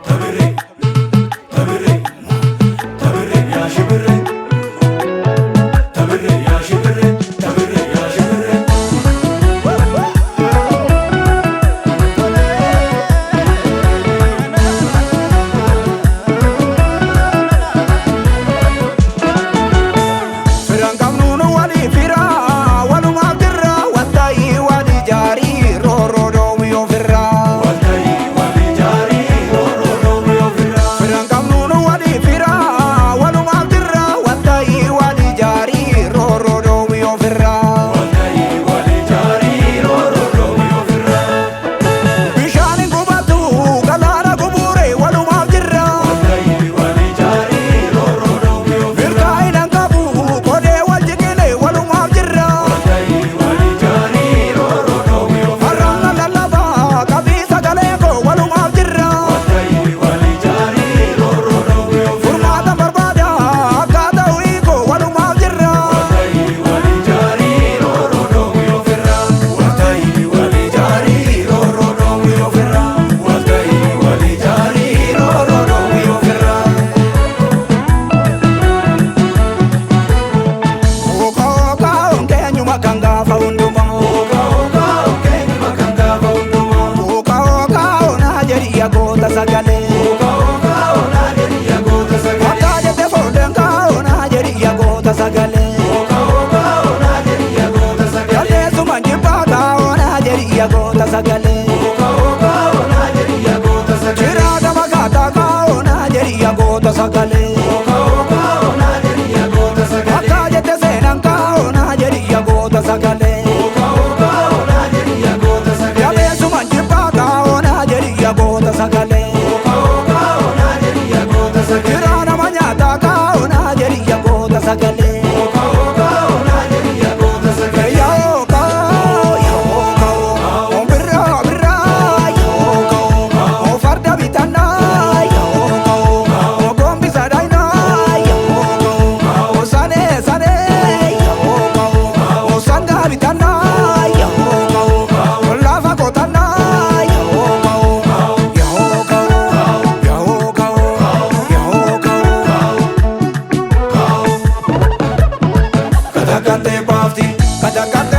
Tabirree, tabirree, tabirree yaa shimbirree. Tabirree yaa shimbirree, tabirree yaa shimbirree. Firaan qabnu nu walii fira, walumaaf jirra, walta'ii walii jaarii, rooroo dhoowwii ofirraa. Walta'ii walii jaarii, rooroo dhoowwii ofirraa. Firaan qabnu nu walii fira, walumaaf jirra, walta'ii walii jaarii, rooroo dhoowwii ofirraa. Walta'ii walii jaarii, rooroo dhoowwii ofirraa. Bishaan hin gubatu, galaana gubuure, walumaaf jirra. Walta'ii walii jaarii, rooroo dhoowwii ofirraa. Milkaa'ina hin qabu, qodee wal jiqile, walumaaf jirra. Walta'ii walii jaarii, rooroo dhoowwii ofirraa. Har'aan lallabaa, qabii sagalee koo, walumaaf jirra. Walta'ii walii jaarii, rooroo dhoowwii ofirraa. Furmaata barbaada, akkaataa hiikoo, walumaaf jirra. Walta'ii walii jaarii, rooroo dhoowwii ofirraa. Walta'ii walii jaarii, rooroo dhoowwii ofirraa. Walta'ii walii jaarii, rooroo dhoowwii ofirraa. Oka oka onkeenyuma kan gaafa hundumaa. Oka oka onkeenyuma kan gaafa hundumaa. Oka oka onaa jedhi goota sagalee. Oka oka onaa jedhi goota sagalee. Akka jette foodeen kaa onaa jedhi goota sagalee. Oka oka onaa jedhi goota sagalee. Jaldeessuma jibbaa kaa onaa jedhi goota sagalee. Oka oka onaa jedhi goota sagalee. Jiraa gama kaataa kaa onaa jedhi goota sagalee. Oka oka onaa jedhi goota sagalee. Akka jette seenaan kaa onaa jedhi goota sagalee. Oka oka onaa jedhi goota sagalee. Jabeessuma jibbaa kaa onaa jedhi goota sagalee. Oka oka onaa jedhi goota sagalee. Jiraa nama nyaataa kaa onaa jedhi goota sagalee. Oka oka onaa jedhi goota sagalee. Yoo ka'oo yoo ka'oo birraa birraa yoo ka'oo farda bitannaa yoo ka'oo gombisa dhaynaa yoo ka'oo sanee sanee yoo ka'oo sangaa bitannaa yoo ka'oo lafa qotannaa yoo ka'oo yoo ka'oo yoo ka'oo yoo ka'oo. Katakantee baafti. Katakate.